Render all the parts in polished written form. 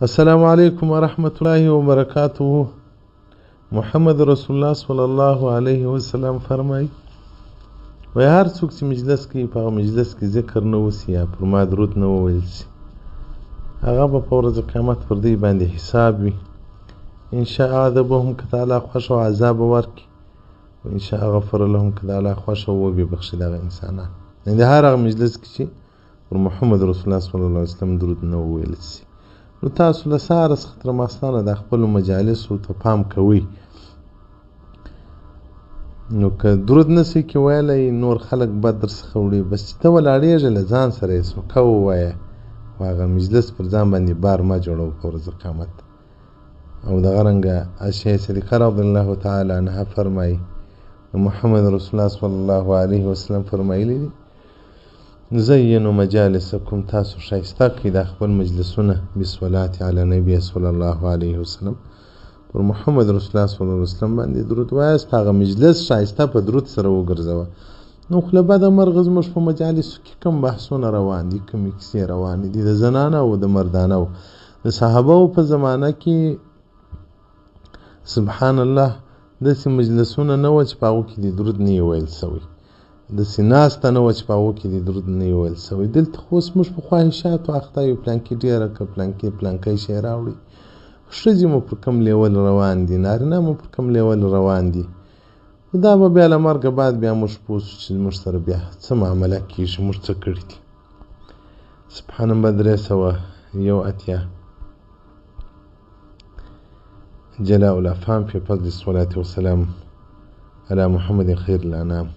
السلام علیکم ورحمت الله وبرکاته. محمد رسول الله صلی الله علیه وسلم فرمایي، وایي هر څوک چې مجلس کوي په هغه مجلس کې ذکر نه وسي یا پر ما درود نه وویل سي، هغه به په ورځ قیامت پر دوی باندې حساب وي. ان شاء عذبهم که تعالی خوښه او عذاب به ورکړي، و ان شاء غفر لهم که تعالی خوښه او وبې بخښي دغه انسانان. یعنې د هر هغه مجلس کې چې پر محمد رسول الله صلی الله علیه وسلم درود نه وویل سي. نو تاسو له سهاره څخه تر ماخستنه د خپلو مجالسو ته پام کوئ. نو که درود نه سئ کې ویلی، نور خلک بد در څخه وړي، بس چې ته ولاړېږې له ځان سره یې سوکه ووایه، خو هغه مجلس پر ځان باندې بار مه جوړوه په ورځ قیامت. او دغه رنګه عائشه صدیقه رضی الله تعالی عنها فرمایي، محمد رسول الله صلی الله علیه وسلم فرمایلی دي، زینوا مجالسکم، تاسو ښایسته کړئ دا خپل مجلسونه بالصلاة علی نبی صلی الله علیه وسلم، پر محمد رسول الله صلی الله علیه وسلم باندې درود وایاست، هغه مجلس ښایسته په درود سره وګرځوه. نو خو له بده مرغه زموږ په مجالسو کې کوم بحثونه روان دي، کومې کیسې روانې دي، د زنانه او د مردانه و. د صحابه په زمانه کې سبحان الله داسې مجلسونه نه وه چې په هغو کې د درود نه یې ویل سوی، داسې ناسته نه وه چې په هغو کې د درود نه یې ویل سوی. دلته خو اوس موږ په خواهشاتو اخته یو، پلانکي ډېره که پلانکي پلانکی شی راوړي، ښځې مو پر کوم لیول روان دي، نارینه مو پر کوم لیول روان دي. دا به بیا له مرګه بعد بیا موږ پوه سو چې موږ سره بیا څه معامله کېږي، موږ څه کړي دي. سبحان الله. 381 جلاء الافهام في فضل الصلاة والسلام على محمد خير الانام.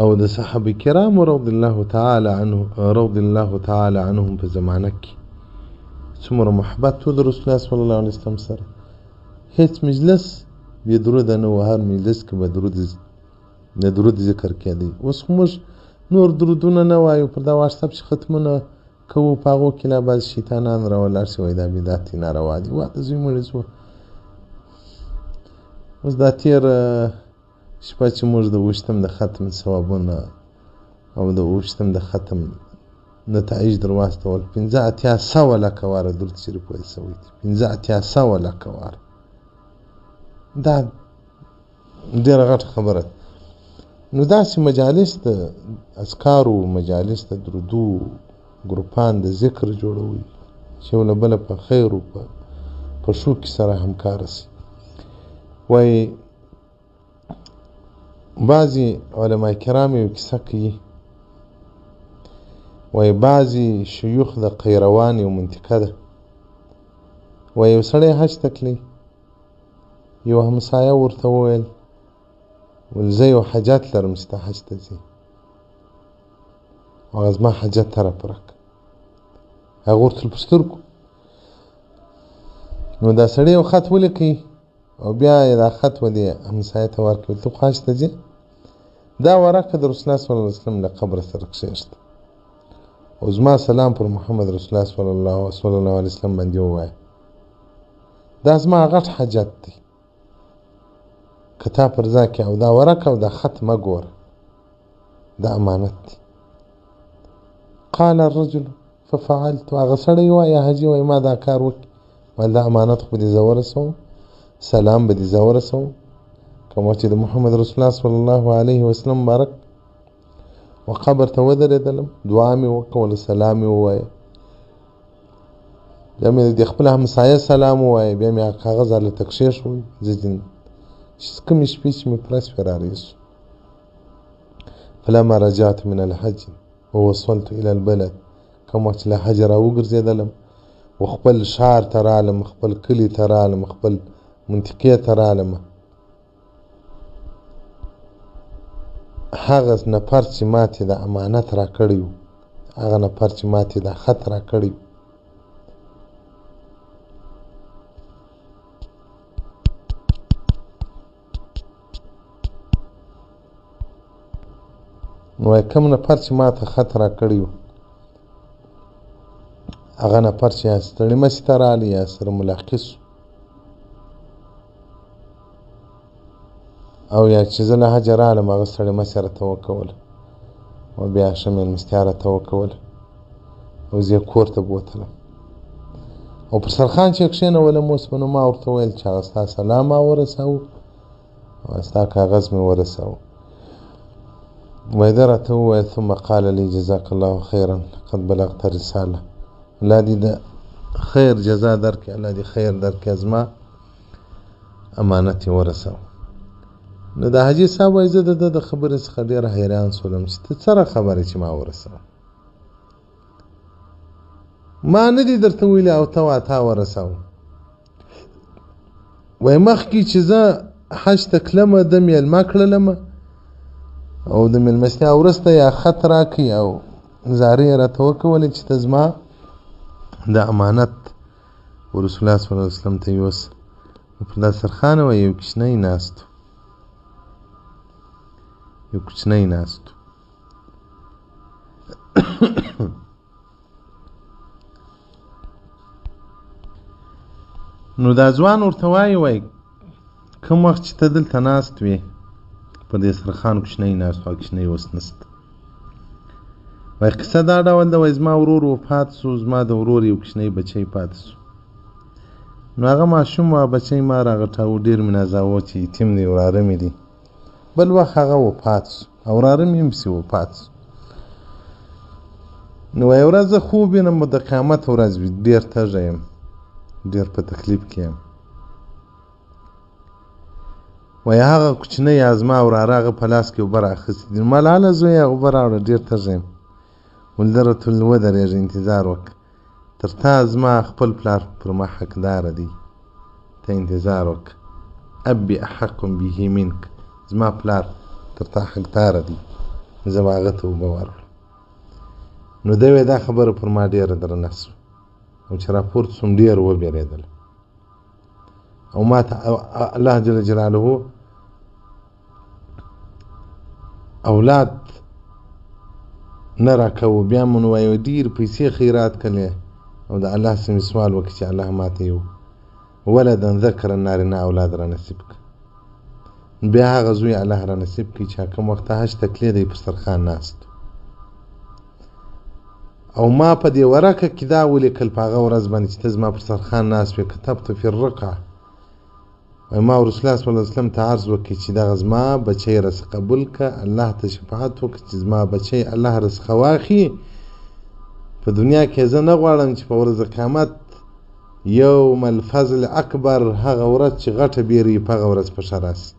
او د صحابه کرامو رضی الله تعالی عنه رضی الله تعالی عنهم په زمانه کې څومره محبت و د رسول الله صلی الله علیه وسلم سره، هیڅ مجلس بې دروده نه و، هر مجلس کې به درود د درود ذکر کېدی. اوس خو موږ نور درودونه نه وایو، پر دا واتساپ چې ختمونه کوو په هغو کې لا بعضې شیطانان راولاړ شي، وایي دا بدعت دی، ناروا دي. وا د زوی مړي ځو. اوس دا تېره شپه چې موږ د اوویشتم د ختم ثوابونه او د اوویشتم د ختم نتایج در واستول، 85 لکه واره درود شریف ویل سوی دی، 85 لکه واره. دا ډېره غټه خبره ده. نو داسې مجالس د اذکارو، مجالس د درودو، ګروپان د ذکر جوړوي چې یو له بله په خیر او په ښو کې سره همکاره سي. وایي بعضې علما کرام یو کیسه کوي، وایي بعضې شیوخ د قیروان یو منطقه ده، وایي یو سړی حج ته تللی، یو همسایه ورته وویل، ویل زه یو حاجت لرم چې ته حج ته ځې، هغه زما حاجت ته راپوره کړه. هغه ورته په سترګو. نو دا سړی یو خط ولیکي او بیا یې دا خط و دې همسایه ته ورکړي، ته خو حج ته ځې، دا ورقه د رسول الله صلی الله علیه وسلم له قبره سره کښېږده او زما سلام پر محمد رسول الله صلی الله علیه وسلم باندې ووایه، دا زما غټ حاجت دی، که تا پر ځای کې او دا ورقه او دا خط مه ګوره، دا امانت دی. قال الرجل ففعلت. هغه سړی وایي، حاجي وایي ما دا کار وکړ، ویل دا امانت خو به دې زه ورسوم، سلام به دې زه ورسوم، کوم وخت چې د محمد رسول الله صلی الله علیه وسلم مبارک و قبر ته ودرېدلم، دعا مې وکوله، سلام مې ووایه، بیا مې د خپل همسایه سلام ووایه، بیا مې هغه کاغذ هلته کښېښود، زه ځینې چې کومې شپې چې مې پوره شوې رارې شو. فلما رجعت من الحج ووصلت الى البلد، کوم وخت چې له حجه راوګرځېدلم و خپل ښار ته رالم، خپل کلي ته رالم، خپل منطقې ته رالم، هغه نفر چې ماته د امانت راکړی و، هغه نفر چې ماته دا خط راکړی و، نو وایي کوم نفر چې ماته خط راکړی و، هغه نفر چې یا ستړي مسي ته راغلی یا سره ملاقي سو، او یا چې زه له حجه رالم هغه ستړي مسي راته وکوله او بیا ښه مېلمستیا راته وکوله او زه یې کور ته بوتلم. او پر سرخان چې کښېنولم اوس به نو ما ورته وویل چې هغه ستا سلام ما ورساوه او ستا کاغذ مې ورساوه. وایي ده راته وویل ثم قال لي جزاک الله خیرا قد بلغت رساله. الله دې د خیر جزا درکړي، الله دې خیر درکړي، زما امانت یې ورساوه. نو د حاجي صاحب وایي زه د ده د خبرې څخه ډېر حیران سولم چې ته څه خبرې چې ما ورساوه، ما نه دي درته ویلي او ته وا تا ورساوه. وایي مخکې چې زه حج ته تلمه ده مېلمه کړلمه او د مېلمستیا وروسته یا خط راکړي او زارۍ یې راته وکولې چې ته زما د امانت ورسول الله صلی الله علیه وسلم ته یوسه. پر دسترخوان وایي یو کوچنی ناست و، یو کوچنی ناست و. نو دا ځوان ورته وایي وایي کوم وخت چې ته دلته ناست وې په دې سرخان کوچنی ناست و، کوچنی اوس نشته. وایي قصه دا ډول ده، وایي زما ورور وفات سو، زما د ورور یو کوچنی بچی پاتې سو. نو هغه ماشوم وه بچی ما راغټاوه، ډېر مې نازاوه چې یتیم دی، وراره مې دی. بل وخت هغه وفات سو او وراره مې هم پسې وفات سو. نو وایي ورځ زه خوب وینم، د قیامت ورځ وي، ډېر تږی یم، ډېر په تکلیف کې یم. وایي هغه کوچنی یا زما وراره هغه په لاس کې اوبه راخیستې دي. ما لاله زویه اوبه راوړه، ډېر تږی یم. ویل ده راته ویل ودرېږه، انتظار وکړه، تر تا زما خپل پلار پر ما حقداره دی، ته انتظار وکړه. ابي احق به منک، زما پلار تر تا حقداره دی، زه به هغه ته اوبه ورکړم. نو ده ویل دا خبره پر ما ډېره درنه سوه او چې راپورته سوم ډېر وبېرېدل. او ما ته الله جل جلاله اولاد نه راکوه. بیا مو نو وایي ډېر پیسې خیرات کړې او د الله څخه مې سوال وکړ چې الله ما ته یو ولدا ذکرا نارینه اولاد را نصیب کړه. بیا هغه زوی الله را نصیب کړي چې کوم وخت حج ته تللی دی پر سرخان ناست. او ما په دې ورقه کې دا ولیکل په هغه ورځ باندې چې ته زما پر سرخان ناست وې، کتبت فی الرقعه، وایي ما رسول الله صلی الله علیه وسلم ته عرض وکړ چې دغه زما بچی راسخه قبول که، الله ته شفاعت وکړه چې زما بچی الله راسخه واخلي. په دنیا کې زه نه غواړم چې په ورځ قیامت یوم الفضل اکبر، هغه ورځ چې غټه بیره وي، په هغه ورځ پښه راسي.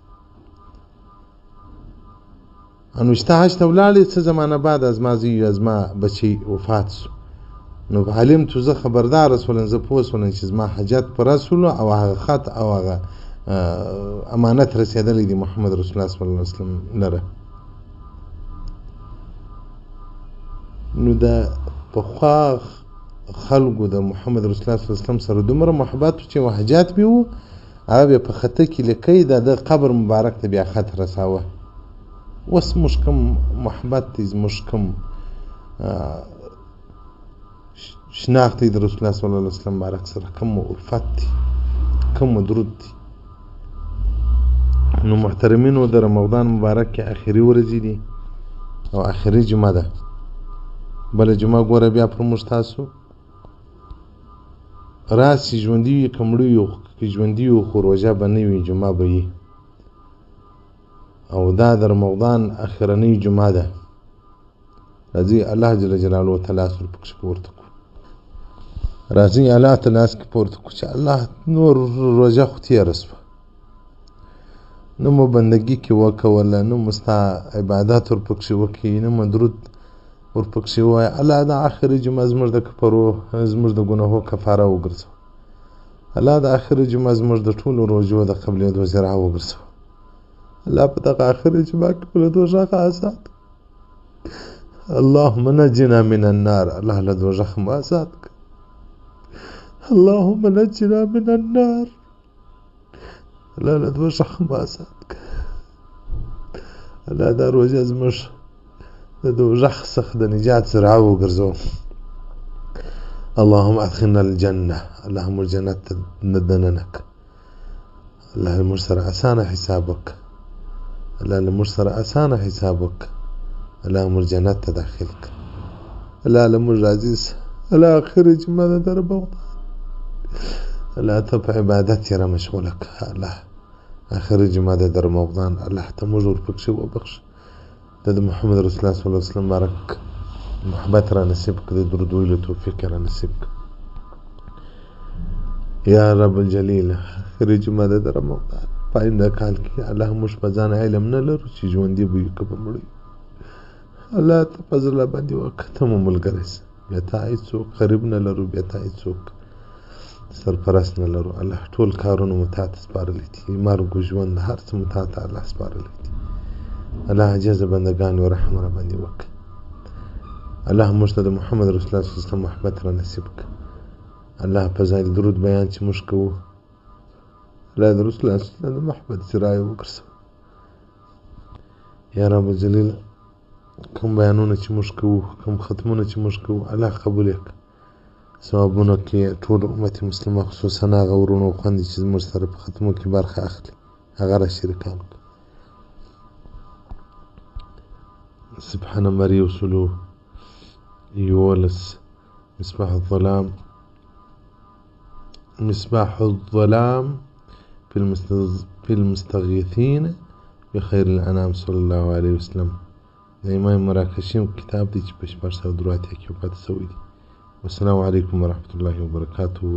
نو چې ته حج ته ولاړې څه زمانه بعد زما زوی یا زما بچی وفات سو. نو علمت زه خبردار سولم، زه پوه سولم چې زما حاجت پوره سولو او هغه خط او هغه امانت رسېدلی دی محمد رسول الله صلی الله علیه وسلم لره. نو د پخوا خلکو د محمد رسول الله صلی الله علیه وسلم سره دومره محبت و چې حاجت به و، هغه بیا په خطه کې لیکي د ده قبر مبارک ته بیا خط رساوه. اوس موږ کوم محبت دی، زموږ کوم شناخت دی د رسول الله صلی الله علیه وسلم مبارک سره، کوم الفت دی، کوم درود دی. نو محترمینو د رمضان مبارک کې اخري ورځې دي او اخري جمعه ده. بله جمعه ګوره بیا پر موږ تاسو راسي، ژوندي وي که مړه یو، که ژوندي یو خو روژه به نه وي، جمعه به وي. او دا د رمضان اخرنۍ جمعه ده. راځئ الله جل جلاله ته لاس ورپکښې پورته کړو، راځئ الله ته لاس کې پورته کړو چې الله نور روژه خو تېره سوه، نه مو بندګي کې وکوله، نه مو ستا عبادت ورپکښې وکړي، نه مو درود ورپکښې ووایه. الله دا آخري جمعه زموږ د کفرو، زموږ د ګناهو کفاره وګرځوه. الله د آخري جمعه زموږ د ټولو روژو د قبلېدو ذرعه وګرځوه. الله په دغه آخري جمعه کې له دوزخه آزاد. اللهم نجنا من النار، الله له دوزخه مو آزاد کړه. اللهم نجنا من النار، الله له دوزخه مو آزاد کړه. الله دا روژه زموږ د دوزخ څخه د نجات ذرعه وګرځوه. اللهم ادخلنا الجنة، الله موږ جنت ته دننه کړه. الله له موږ سره اسانه حساب وکړه، الله له موږ سره اسانه حساب وکړه. الله موږ جنت ته داخل کړه. الله له موږ راضي سه. الله آخري جمعه ده د رمضان. الله ته په عبادت یې را مشغوله کړه. الله آخري جمعه ده د رمضان، الله ته موږ ورپکښې وبخښه. ته د محمد رسول الله صلی الله علیه وسلم مبارک محبت را نصیب کړه، د درود ویلو توفیق را نصیب کړه. یا رب الجلیل، آخري جمعه ده د رمضان، په آینده کال کې الله موږ په ځان علم نه لرو چې ژوندي به یو که به مړه یو. الله ته فضل را باندې وکړه، ته مو ملګری سه. بیا تا هېڅوک غریب نه لرو، بیا تا هېڅوک سرپرست نه لرو. الله ټول کارونه مو تا ته سپارلي دي، مرګ و ژوند هر څه مو تا ته الله سپارلي دي. الله عاجزه بندګان یو، رحم را باندې وکړه. الله موږ ته د محمد رسول الله صلی الله علیه وسلم محبت را نصیب کړه. الله په ځای د درود بیان چې موږ کوو، الله د رسول الله صلی الله علیه وسلم د محبت ذرایع وګرځوه. یا رب الجلیل، کوم بیانونه چې موږ کوو، کوم ختمونه چې موږ کوو، الله قبول یې کړه. ثوابونه کې ټول امت مسلمه، خصوصا هغه وروڼه او خویندې چې زموږ سره په ختمو کې برخه اخلي، هغه را شریکان کړه. صفحه نمبر 111، مصباح الظلام، مصباح الظلام في المستغيثين بخير الأنام صلى الله عليه وسلم. د امام مراکشي کتاب دی چې په 683 کې وفات شوی دی. والسلام علیکم ورحمة الله وبرکاته.